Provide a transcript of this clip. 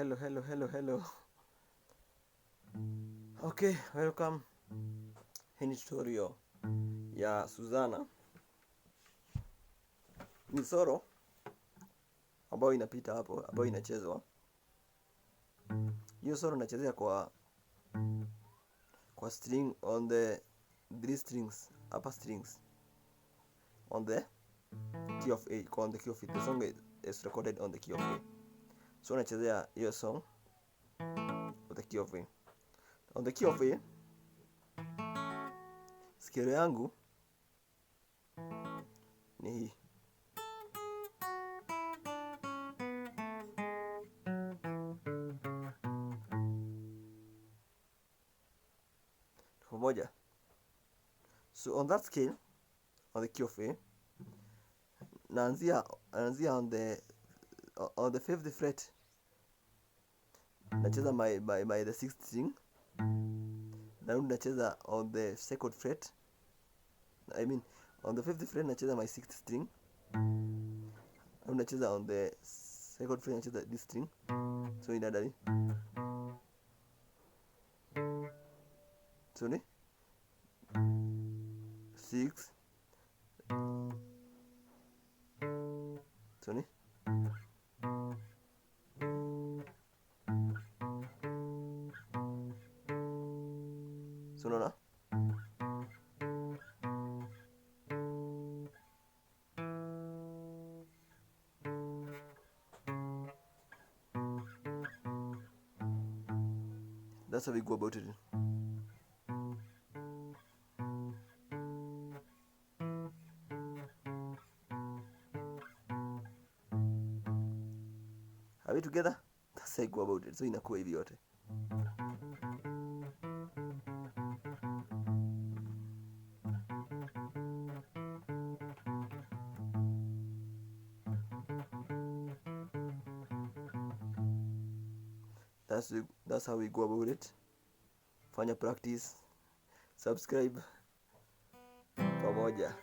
Hello, hello, hello, hello. Okay, welcome. Hii ni tutorial ya Suzana. Ni solo ambayo inapita hapo, ambayo inachezwa. Hiyo solo nachezea kwa string on the three strings, upper strings on the key of A, on the key of A. The song is recorded on the key of A. So nachezea hiyo song on the key of A. On the key of A, scale yangu ni hii. Pamoja. So on that scale, on the key of A, naanzia on the 5th fret. Nacheza my the 6th string. Narudi nacheza on the 2nd fret. I mean on the 5th fret nacheza my 6th string. Narudi nacheza on the 2nd fret nacheza this string. So inadali. So ni 6. So ni so unaona? That's how we go about it. Are we together? That's how I go about it. So inakuwa hivi yote. That's how we go about it. Fanya practice, subscribe, pamoja.